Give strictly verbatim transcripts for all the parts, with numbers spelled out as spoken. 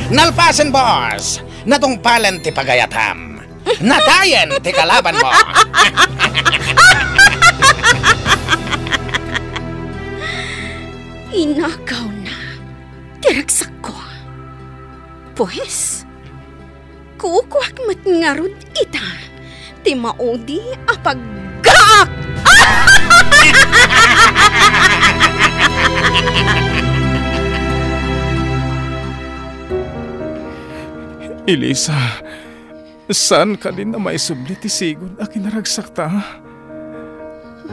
Nalpasen, boss! Natungpalen ti pagayatam! Natayen ti kalabanmo! Inagawna ti ragsakko. Pues, kukuak met ngarud ita ti maudi a paggaak! Elisa, saan kadin a maisubli ti sigud a kinaragsakta?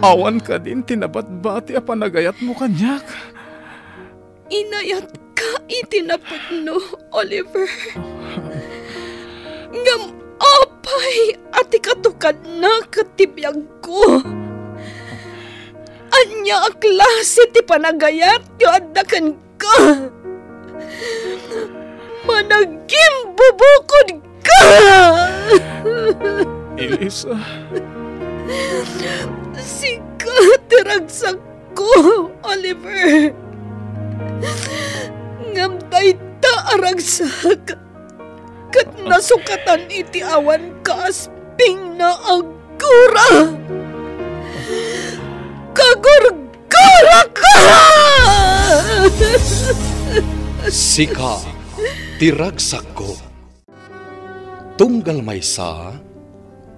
Awan kadin ti nabatbati a panagayatmo kaniak? Inayatka iti napudno, Oliver. Ngem apay a ti katukadna ket ti biagko? Ania a klase ti panagayat ti adda kenka? Managimbubukodka! Elisa. Sika ti ragsak ko, Oliver. Ngem dayta a ragsak ket nasukatan iti awan kaaspingna a gura. Kagurguraka! Sika ti ragsakko. Tunggal maysa,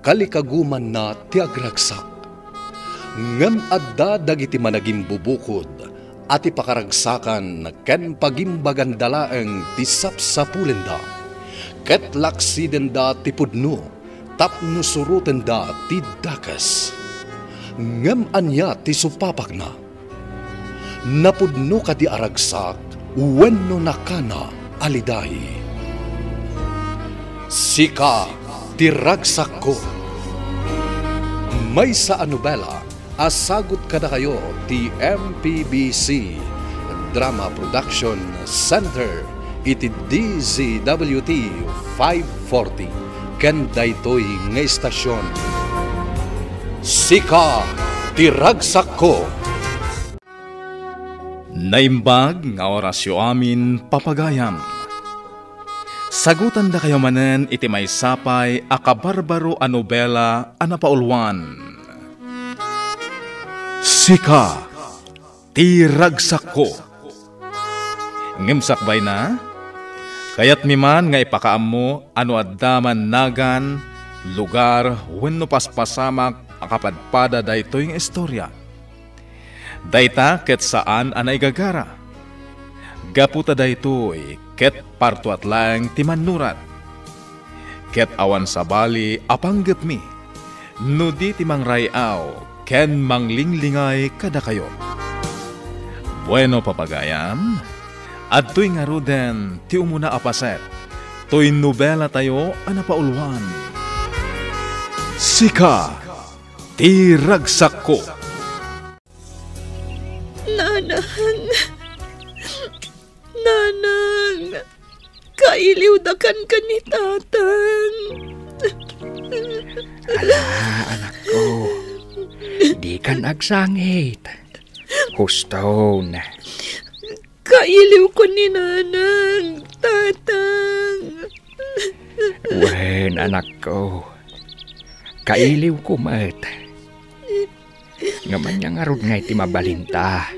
kalikagumanna ti agragsak. Ngem adda dagiti managimbubukod a ti pakaragsakan ken pagimbaganda laeng ti sapsapulenda, ket laksidenda ti pudno tapno surotenda ti dakes. Ngem ania ti supapakna? Napudno kadi a ragsak wenno nakana a liday? Sika ti ragsakko. Maysa a nobela a sagut kadakayo ti M P B C Drama Production Center iti D Z W T five forty ken daytoy nga estasion. Sika ti ragsakko. Naimbag nga orasyo amin, papagayam. Sagutandakayo manen iti maysa pay a kabarbaro a nobela a napauluan. Sika ti ragsakko. Ngem sakbayna, kayatmi man nga ipakaammo a no adda man nagan, lugar, wenno paspasamak a kapadpada daytoy nga istorya. Dayta ket saan a naigagara. Gapu ta daytoy ket partuat laeng ti mannurat. Ket awan sabali a panggepmi no di ti mangray-aw ken manglinglingay kadakayo. Bueno, papagayam, adtoy ngaruden ti umuna a paset toy nobelatayo a napauluan. Sika ti ragsakko. Nanang, Nanang, kailiwdakan ken ni Tatang. Ala, anakko, dikan agsangit. Huston. Kailiwko ni Nanang, Tatang. Wen, anakko, kailiwko met. Ngem ania ngarud ngay ti mabalinta?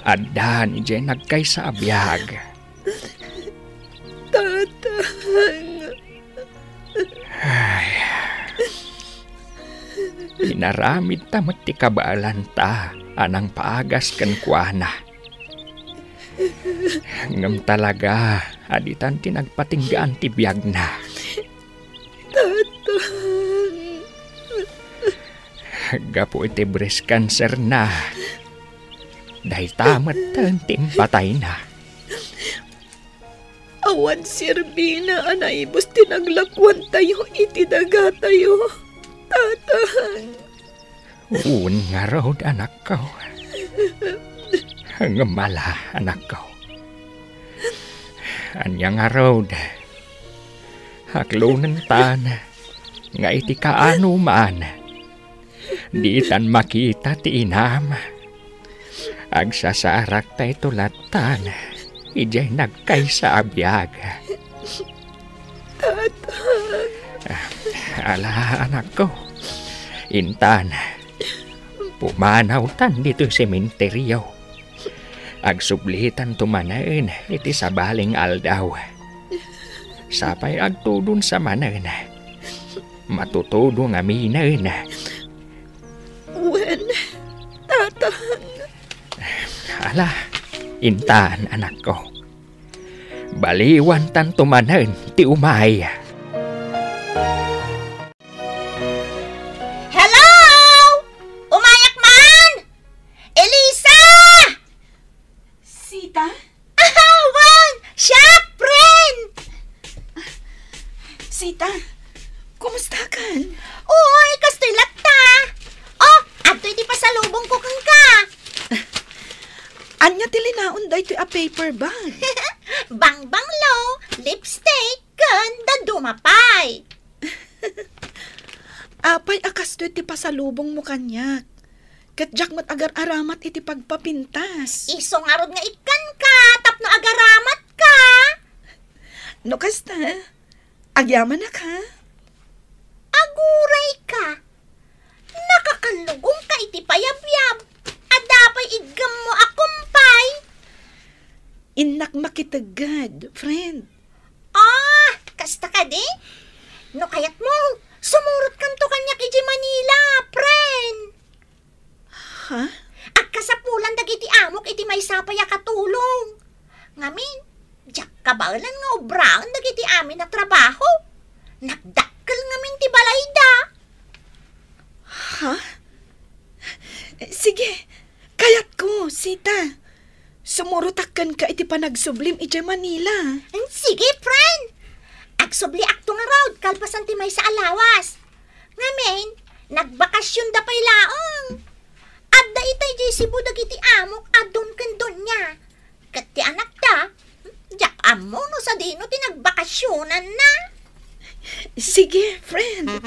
Addan idiay nagkaysa a biag. Tatang. Ay. Inaramidta met ti kabaelanta a nangpaagas kenkuana. Ngem talaga a ditan ti nagpatinggaan ti biagna. Tatang. Gapu iti breast cancer-na, dayta metten ti impatayna. Awan serbina a naibus ti naglakuantayo iti dagatayo, Tatang. Wen ngarud, anakko. Ngem ala, anakko. Ania ngarud? Aklonentan nga iti kaano man, ditan makita ti inam. Agsasarak ta ito lattan. idiay nagkaysa a biag. Tatang. Ah, ala, anakko. Intan, pumanawtan ditoy sementeryo. Agsublitanto manen iti sabali nga aldaw. Sapay agtudonsa manen. Matutudo ngaminen. Wen, Tatang. Ala, intan, anakko. Baliwantanto manen ti umay. Hello! Umayak man! Elisa! Sita? Awan! Siak, friend! Sita, kumusta kan? Uy, kastoy latta. Oh, adtoy ti pasalubongko kenka. Ania ti linaon daytoy a paper bag? Bangbanglo, lipstick, ken dadduma pay. Apay a kastoy ti pasalubongmo kaniak? Ket diak met agar-aramat iti pagpapintas. Isu ngarud nga ikkanka tapno agaramatka. No kasta, agyamanak, ha? Agurayka. Nakakallugongka iti payabyab. Adda pay iggammo a kumpay. Innak makitegged, friend. Ah, kasta kadi? No kayatmo, sumurotkanto kaniak idiay Manila, friend. Ha? Agkasapulan dagiti amok iti maysa pay a katulong. Ngamin, diak kabaelan nga obraen dagiti amin a trabaho. Nagdakkel ngamin ti balayda. Ha? Sige, kayatko, Sita. Sumurotak kenka iti panagsublim idiay Manila. Sige, friend. Agsubliakto ngarud kalpasan ti maysa a lawas. Ngamin, nagbakasionda pay laeng. Adda ita idiay Cebu dagiti amok a Don ken Doña. Ket ti anakda, diak ammo no sadino ti nagbakasionanna. Sige, friend.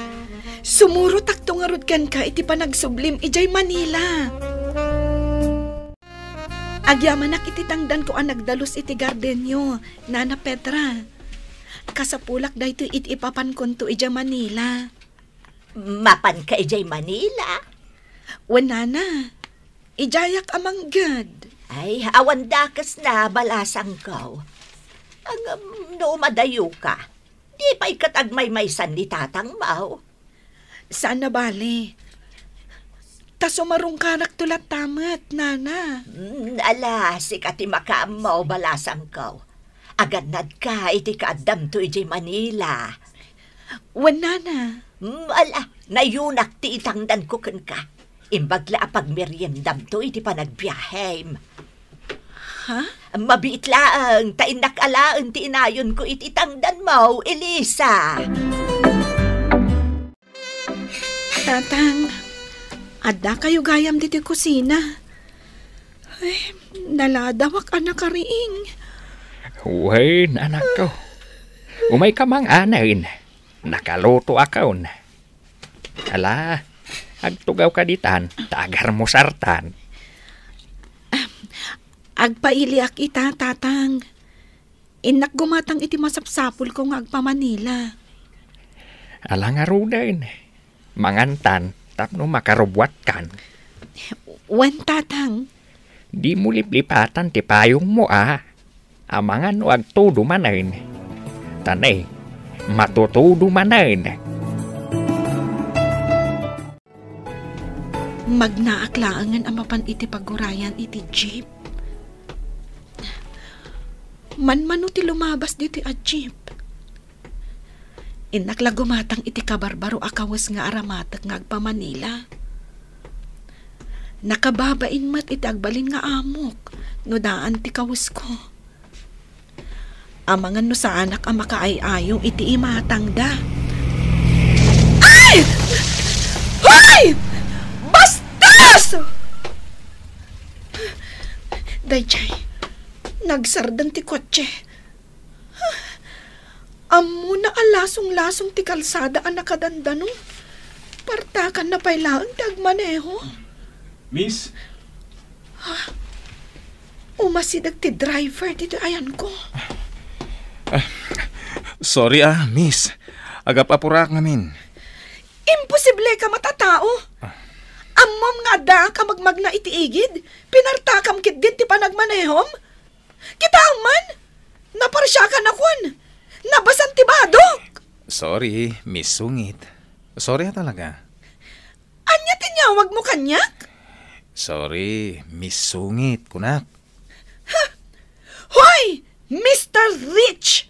Sumurotakto ngarud kenka iti panagsublim idiay Manila. Agyamanak iti tangdanko a nagdalus iti gardenyo, Nana Petra. Kasapulak daytoy iti ipapankonto idiay Manila. Mapanka idiay Manila? Wen, Nana. Idiayak a mangged. Ay, awan dakesna, balasangko. Ngem no umadayoka, di pay ket agmaymaysan ni tatangmo? Saan a bale. Ta sumarungkarakto latta met, Nana. Mm, ala, sika ti makaammo, balasangko. Agannadka iti kaaddamto idiay Manila. Wen, Nana. Mm, ala, nayunak ti itangdanko kenka. Imbag la a pagmeriendamto iti panagbiahem. Ha? Mabiit laeng, ta innak alaen ti inayonko iti tangdanmo, Elisa. Tatang, adda kayo gayam ditoy kusina. Ay, naladawak a nakariing. Wen, anakko. Umayka mang-anen. Nakalutoakon. Ala, agtugawka ditan, ta agarmusartan. Agpailiak ita, Tatang. Innak gumatang iti masapsapulko nga agpa-Manila. Ala ngaruden, mangantan tapno makarubbuatkan. Wen, Tatang. Dimo liplipatan ti payongmo, a. Amangan no agtudo manen. Ta ne, matutudo manen. Magnaak laengen a mapan iti pagurayan iti jeep. Manmano ti lumabas ditoy a jeep? Innak la gumatang iti kabarbaro a kawes nga aramatek nga agpa-Manila. Nakababain met iti agbalin nga amok no daan ti kawesko. Amangan no saanak a makaay-ayo iti imatangda. Ay! Hoy! Bastos! Daydiay, nagsardeng ti kotse. Ammona a lasong-lasong ti kalsada a nakadandano. Partakanna pay laeng ti agmaneho. Miss? Ha? Umasideg ti driver ditoy ayanko. Ah, sorry, ah, miss. Agap-apurak ngamin. Imposible ka met a tao. Ammom nga addaak a magmagna iti igid, pinartakam ketdin ti panagmanehom. Kitaem man, naparsiakanakon. Nabasan ti badok. Sorry, Miss Sungit. Sorry a talaga. Ania ti inyawagmo kaniak? Sorry, Miss Sungit, kunak. Ha? Hoy, Mister Rich!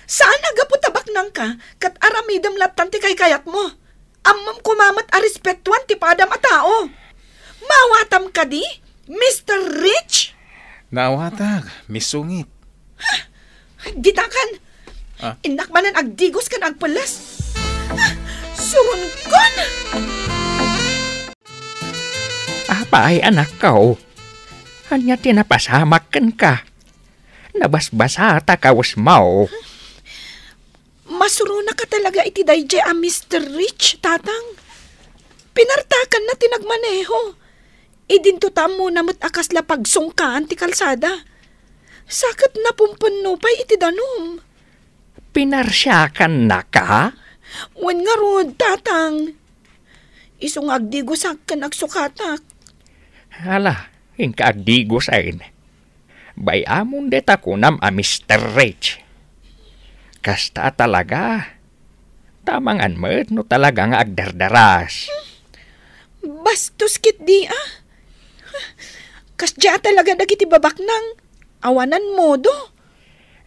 Saan a gapu ta baknangka, ket aramidem lattan ti kaykayatmo. Ammom koma met a respetuan ti padam a tao. Maawatam kadi, Mister Rich? Naawatak, Miss Sungit. Ditakan. Ah? Innak manen agdigos ken agpelles. Ah, suronkon! Apay, anakko? Ania ti napasamak kenka? Nabasbasata kawesmo. Masuronaka talaga iti daydiay a Mister Rich, Tatang. Pinartakanna ti nagmaneho. Idinto ta ammona met a kasla pagsungkaan ti kalsada. Sa ket napumpenno pay iti danum. Pinarsiakannaka? Wen ngarud, Tatang. Isu nga agdigosak ken agsukatak. Ala, inka agdigosen. Bay-amon dayta kunam a Mister Rich. Kasta a talaga. Tamangan met no talaga nga agdardaras. Bastos ketdi a. Kasdiay a talaga dagiti babaknang. Awanan modo.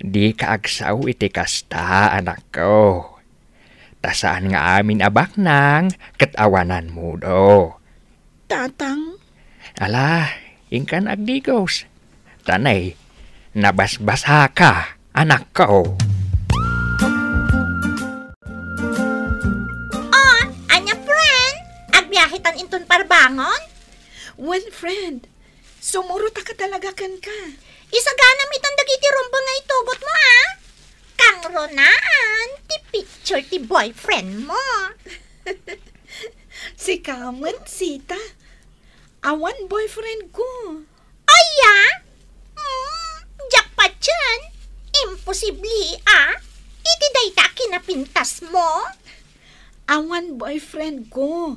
Dika agsao iti kasta, anakko. Ta saan nga amin a baknang ket awanan modo. Tatang? Ala, inkan agdigos. Ta nay, nabasbasaka, anakko. Oh, ania, friend? Agbiahetan inton parbangon? Wen, friend. Sumurotaka talaga kenka. Isaganam itan dagiti rumbo nga itugotmo, a? Kangrunaan ti picture ti boyfriendmo. Sika met, Sita. Awan boyfriendko. Aya? Hmm, diak patien. Imposible, a? Iti dayta a kinapintasmo? Awan boyfriendko.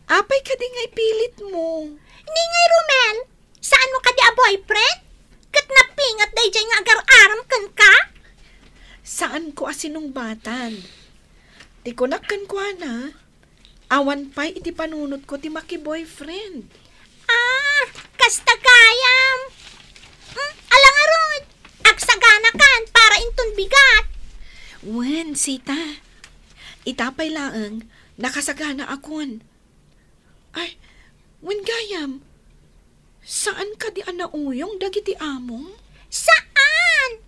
Apay kadi nga ipilitmo? Ni ngay, Romel, saanmo kadi a boyfriend? Ket napinget daydiay nga agar-aram kenka? Saanko a sinungbatan. Ti kunak kenkuana, awan pay iti panunotko ti maki-boyfriend. Ah, kasta gayam. Hmm, ala ngarud, agsaganakan para inton bigat. Wen, Sita. Ita pay laeng, nakasaganaakon. Ay, wen gayam, saan kadi a nauyong dagiti amom? Saan!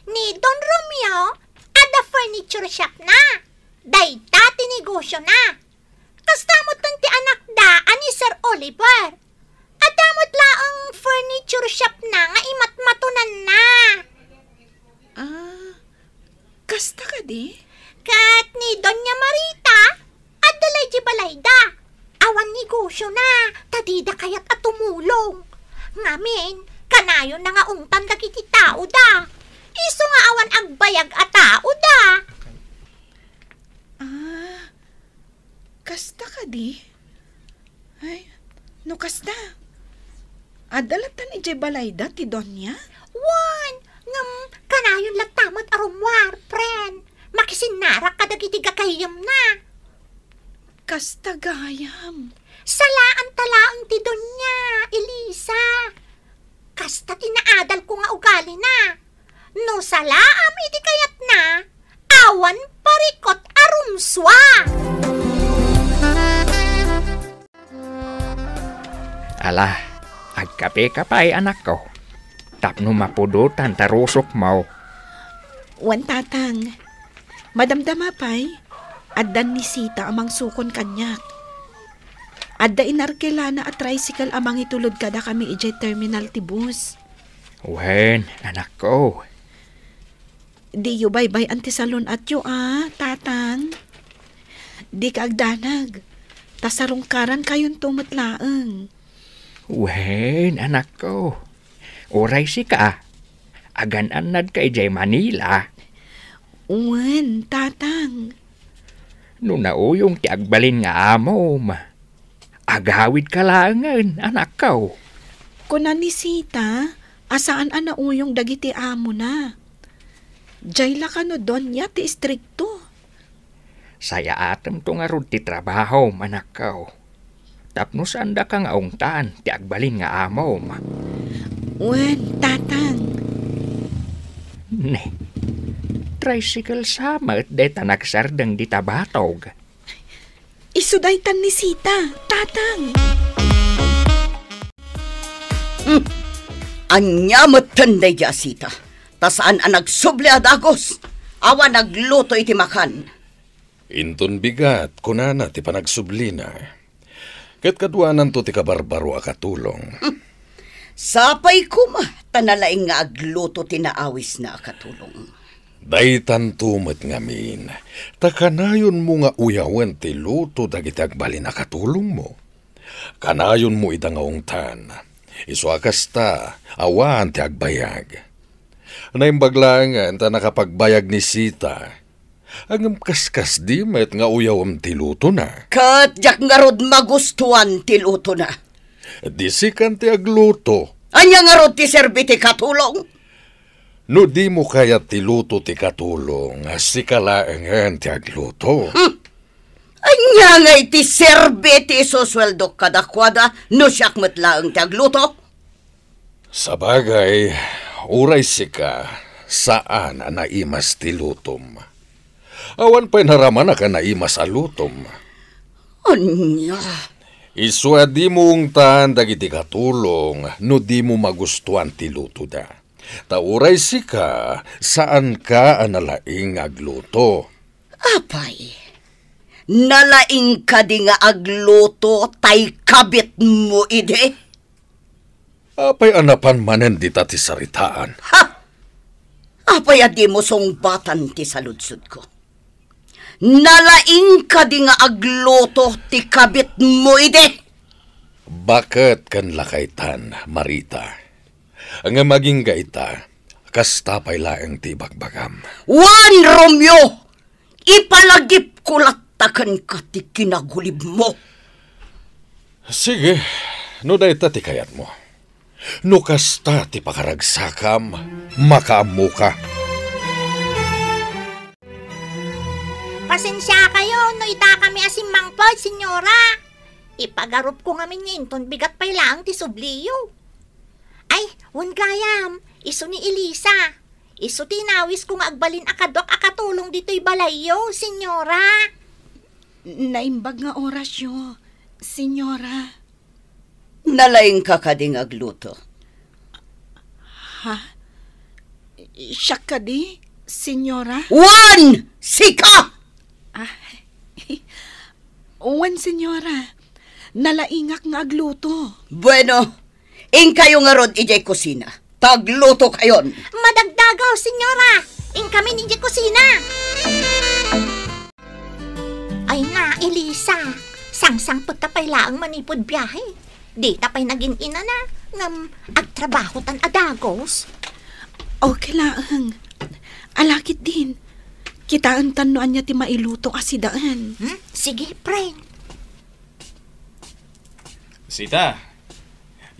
Ni Don Romeo, adda furniture shop na. Dayta ti negosio na. Kasta met ti anakda a ni Sir Oliver. Adda met laeng furniture shop na nga imatmatonanna. Ah, kasta kadi? Ket ni Doña Marita, adda lay di balayda. Awan negosio na, ta dida kayat a tumulong. Ngamin, kanayon na nga ungtan dagiti tao da. Isu nga awan agbayag a tao da. Ah, kasta kadi? Ay, no kasta, adda lattan idiay balayda ti Doña? Wen, ngem kanayon latta met a rummuar, friend. Makisinnarak kadagiti gagayyemna. Kasta gayam. Salaanta laeng ti Doña, Elisa. Kasta ti naadalko nga ugalina. No salaam iti kayatna, awan parikut a rumsua. Ala, agkapeka pay, anakko, tapno mapudotan ta rusokmo. Wen, Tatang. Madamdama pay, addan ni Sita a mangsukon kaniak. Adda inarkelana a tricycle a mangitulod kadakami idiay terminal ti bus. Wen, anakko. Diyo baybay-an ti salun-atyo a, Tatang. Dika agdanag, ta sarungkarankayonto met laeng. Wen, anakko. Uray sika, agan-annadka idiay Manila. Wen, Tatang. No nauyong ti agbalin nga amom, agawidka laengen, anakko. Kuna ni Sita a saan a nauyong dagiti amona. Diay la kano Doña ti istrikto. Sayaatemto ngarud ti trabahom, anakko. Tapno saandaka nga ungtaan ti agbalin nga amom. Wen, Tatang. Ne, tricycle sa met dayta nagsardeng dita batog. Isu daytan ni Sita, Tatang. Hmm. Ania metten daydi a Sita? Ta saan a nagsubli a dagus. Awan nagluto iti makan. Inton bigat, kunana ti panagsublina. Ket kaduananto ti kabarbaro a katulong. Sapay koma, ta nalaing nga agluto ti naawisna a katulong. Daytanto met ngamin, ta kanayonmo nga uyawen ti luto dagiti agbalin a katulongmo. Kanayonmo ida nga ungtan. Isu a kasta, awan ti agbayag. Naimbag laengen ta nakapagbayag ni Sita. Ngem kaskasdi met nga uyawem ti lutona. Ket diak ngarud magustuan ti lutona. Di sikan ti agluto. Ania ngarud ti serbi ti katulong? No dimo kayat ti luto ti katulong, sika laengen ti agluto. Hmm. Ania ngay ti serbi ti isusueldok kadakuada no siak met laeng ti agluto? Sabagay, uray sika, saan a naimas ti lutom. Awan pay naramanak a naimas a lutom. Ania? Isu a dimo ungtan dagiti katulong no dimo magustuan ti lutoda. Ta uray sika, saanka a nalaing nga agluto. Apay, nalaing kadi nga agluto tay kabitmo idi? Apay a napan manen dita ti saritaan? Ha! Apay a dimo sungbatan ti saludsodko? Nalaing kadi nga agluto ti kabitmo idi? Baket ken lakaytan, Marita. Ngem agingga ita, kasta pay laeng ti ibagbagam. Wen, Romeo! Ipalagipko latta kenka ti kinagulibmo. Sige, no dayta ti kayatmo. No kasta ti pakaragsakam, makaammoka. Pasensiakayo no itakami a simmangpet, Senyora. Ipagarupko ngamin nga inton bigat pay laeng ti subliyo. Ay, wen gayam, isu ni Elisa. Isu ti inawisko nga agbalin a kaduak a katulong ditoy balayyo, Senyora. Naimbag nga orasyo, Senyora. Nalaingka kadi nga agluto? Ha? Siak kadi, Senyora? Wen! Sika! Ah, wen, Senyora. Nalaingak nga agluto. Bueno, inkayo ngarud idiay kusina. Taglutokayon. Madagdagaw, Senyora. Inkamin idiay kusina. Ay na, Elisa. Sangsangpet ta pay laeng manipud biahe. Dita pay nagin-inana, ngem agtrabaho tan a dagus. Okay laeng. Ala ketdin. Kitaentan no ania ti mailuto a sidaen. Hmm? Sige, friend. Sita,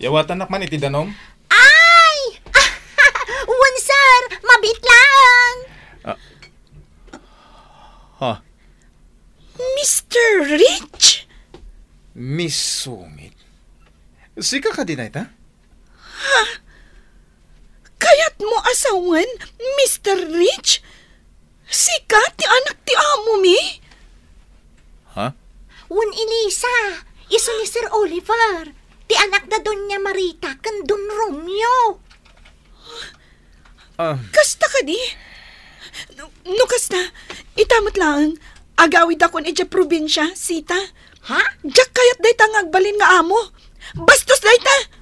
yawatannak man iti danum? Ay! Wen, sir! Mabiit laeng! Ah. Ha? Mister Rich? Miss Sungit? Sika kadi dayta? Ha? Kayatmo a sawen, Mister Rich? Sika ti anak ti amomi? Ha? Wen, Elisa, isu ni Sir Oliver, ti anak da Doña Marita ken Don Romeo. Ah. Kasta kadi? No, no kasta, ita met laeng, agawidakon idiay probinsia, Sita. Ha? Diak kayat dayta nga agbalin nga amo. Bastos dayta!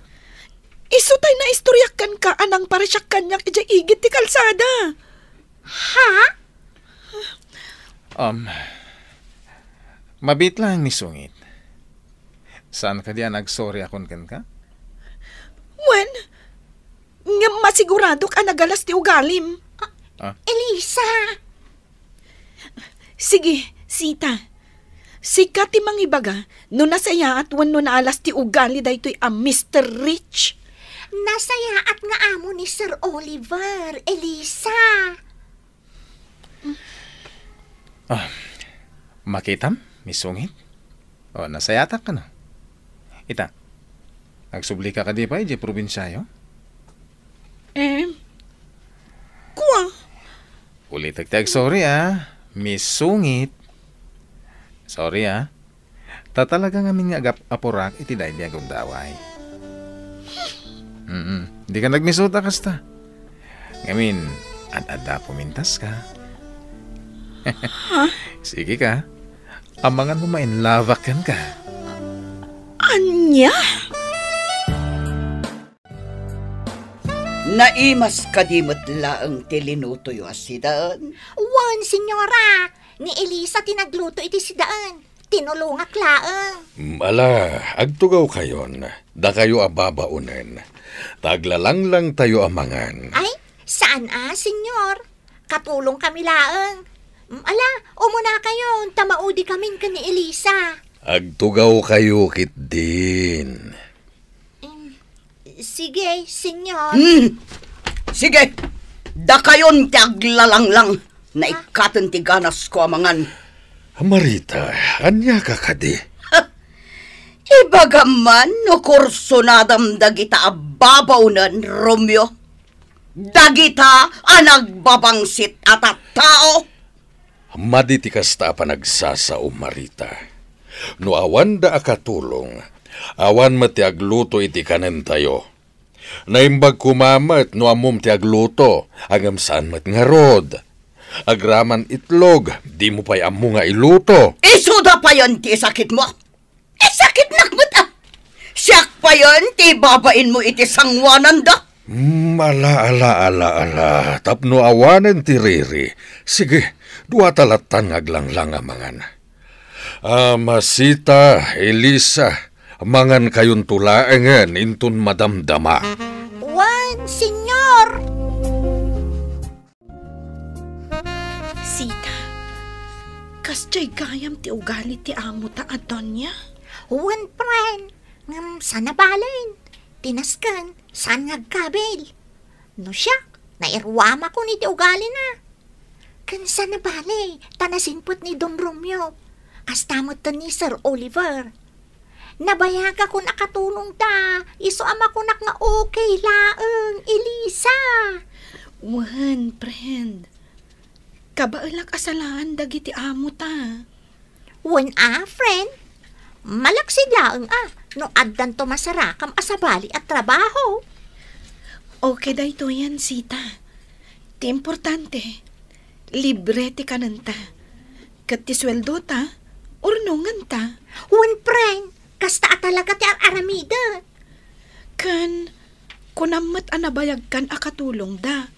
Isu tay naistoriak kenka a nangparsiak kaniak idiay igid ti kalsada. Ha? Um, mabiit laeng, Miss Sungit. Saan kadi a nagsorry akon kenka? Wen, Siguradok a nagalas ti ugalim. Ah. Elisa! Sige, Sita. Sika ti mangibaga no nasayaat wenno naalas ti ugali daytoy a Mister Rich. Nasayaat nga amo ni Sir Oliver, Elisa. Ah, makitam, Miss Sungit? O, nasayaatak kano? Ita, agsublika kadi pay idiay probinsiayo? Eh, kua? Ulitek ti agsorry, ah, Miss Sungit. Sorry, ah. Ta talaga ngamin nga agap-, apurak iti daydi a gundaway. Mm, dika nagmisut a kasta. Ngamin, ad-adda pumintas ka. Ha? Sige ka. Amangan mo ma-in love-ak kenka. Ania? Naimas kadi met laeng ti linutoyo a sidaen? Wen, senyora. Ni Elisa ti nagluto iti sidaen. Tinulongak laeng. Mm, ala, agtugawkayon. Dakayo a babaonen. Ta aglalanglangtayo a mangan. Ay, saan a, senyor. Katulongkami laeng. Mm, ala, umunakayon, ta maudikamin ken ni Elisa. Agtugawkayo ketdin. Em, sige, senyor. Hmm. Sige, dakayon ti aglalanglang. Naikkaten ti ganasko a mangan. Marita, ania ka kadi? Ibagam man no kursonadam dagita a babaonen, Romeo. Dagita a nagbabangsit a tattao. Madi ti kasta a panagsasao, Marita. No awanda a katulong, awan met ti agluto iti kanentayo. Naimbag koma met no ammom ti agluto, ngem saan met ngarud. Agraman itlog, dimo pay ammo nga iluto. Isuda payen ti isakitmo. Isakitnak met, ah! Siak payen ti ibabainmo iti sangoananda. Hmm, ala, ala, ala, ala. Tapno awanen ti riri. Sige, duata lattan nga aglanglang a mangan. Ah, Masita, Elisa, mangankayonto laengen inton madamdama. Wen, senyor. Sita, kasdiay gayam ti ugali ti amota a Donya? Wen, pren, ngem saan a bale. Ti nasken, saan nga agkabil. No siak, nairuamakon iti ugalina. Ken saan a bale, ta nasinpet ni Don Romeo. Kasta met ni Sir Oliver. Nabayagakon a katulongda, isu a makunak nga okay laeng, Elisa. Wen, friend. Kabaelak a salaan dagiti amota. Wen a, friend. Malaksid laeng a, no addanto masarakam a sabali a trabaho. Okay daytoyen, Sita. Ti importante, libre ti kanenta. Ket ti sueldota, urnongenta. Wen, friend, kasta a talaga ti ar-aramidek. Ken, kunam met a nabayagkan a katulongda,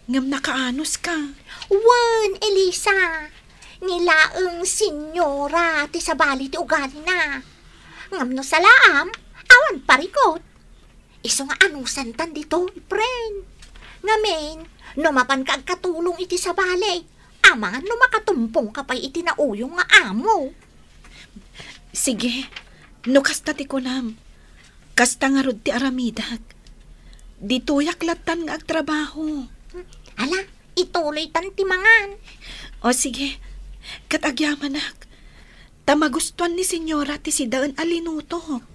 ngem nakaanoska. Wen, Elisa, ni laeng senyora ti sabali ti ugalina. Ngem no salaam, awan parikut. Isu nga anusantan ditoy, friend. Ngamin, no mapanka agkatulong iti sabali, amangan no makatumpongka pay iti nauyong nga amo. Sige, no kasta ti kunam, kasta ngarud ti aramidak. Ditoyak lattan nga agtrabaho. Ala, ituloytan ti mangan. O sige, ket agyamanak. Ta magustuan ni senyora ti sidaen a linutok.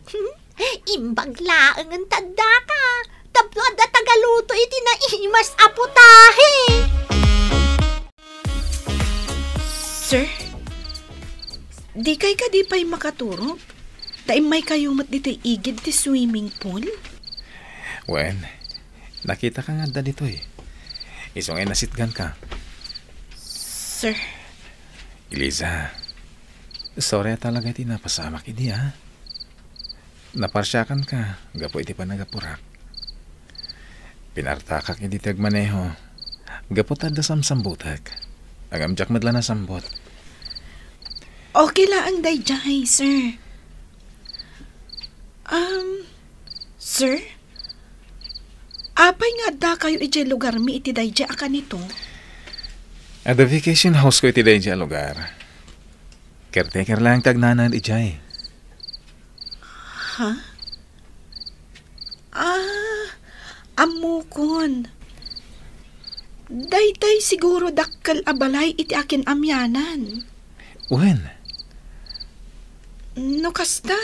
Imbag laengen ta addaka, tapno adda tagaluto iti naimas a putahe. Sir, dikay kadi pay makaturog? Ta immaykayo met ditoy igid ti swimming pool? Wen, nakitaka nga adda ditoy. Isu nga inasitganka. Sir. Eliza, sorry a talaga iti napasamak idi, ha? Naparsiakanka gapu iti panagapurak. Pinartakak idi ti agmaneho gapu ta adda samsambutek. Ngem diak met la nasambut. Okay laeng daydiay, sir. Um, sir? Apay nga addakayo idiay lugarmi iti daydiay a kanito? Adda vacation house ko iti daydiay a lugar. Caretaker lang ti agnanaed idiay. Ha? Ah, ammokon. Daytay siguro dakkel a balay iti akin-amianan. Wen. No kasta,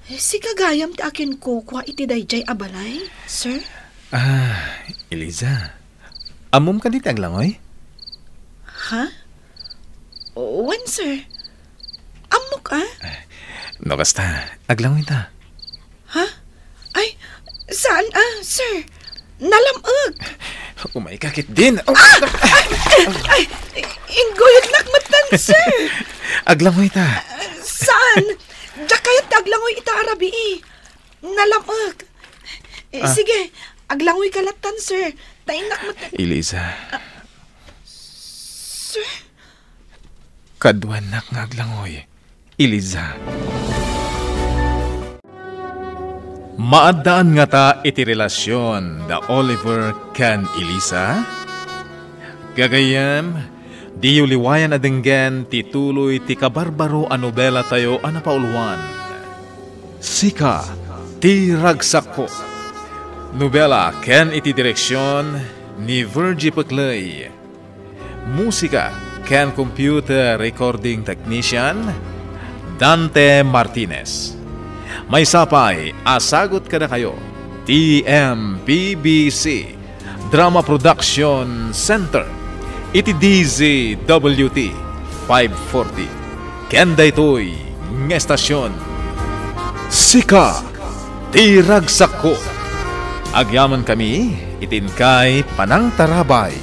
sika gayam ti akinkukua iti daydiay a balay, sir? Ah, Eliza. Ammom kadi ti aglangoy? Ha? Wen, sir. Ammok, ah? No kasta, aglangoy ta. Ha? Ay, saan, ah, sir? Nalam-ek. Umay ka, Kitdin. Oh! Ah! Ay, ay, ingguyodnak metten, sir. Aglangoy ta. Saan? Diak kayat ti aglangoy ita a rabii. Nalam-ek. Eh, Ah. Sige, aglangoyka lattan, sir. Ta innak met-, Eliza. Sir? Kaduanak nga aglangoy, Eliza. Maaddaan ngata iti relasion da Oliver ken Eliza? Gagayyem, diyo liwayan a denggen ti tuloy ti kabarbaro a nobelatayo a napauluan, Sika ti Ragsakko. Nobela ken iti direksion ni Virgie Pecley. Musika ken computer recording technician, Dante Martinez. Maysa pay a sagut kadakayo ti M P B C Drama Production Center iti D Z W T five forty. Ken daytoy nga estasion, Sika ti Ragsakko. Agyamankami iti inkay panangtarabay.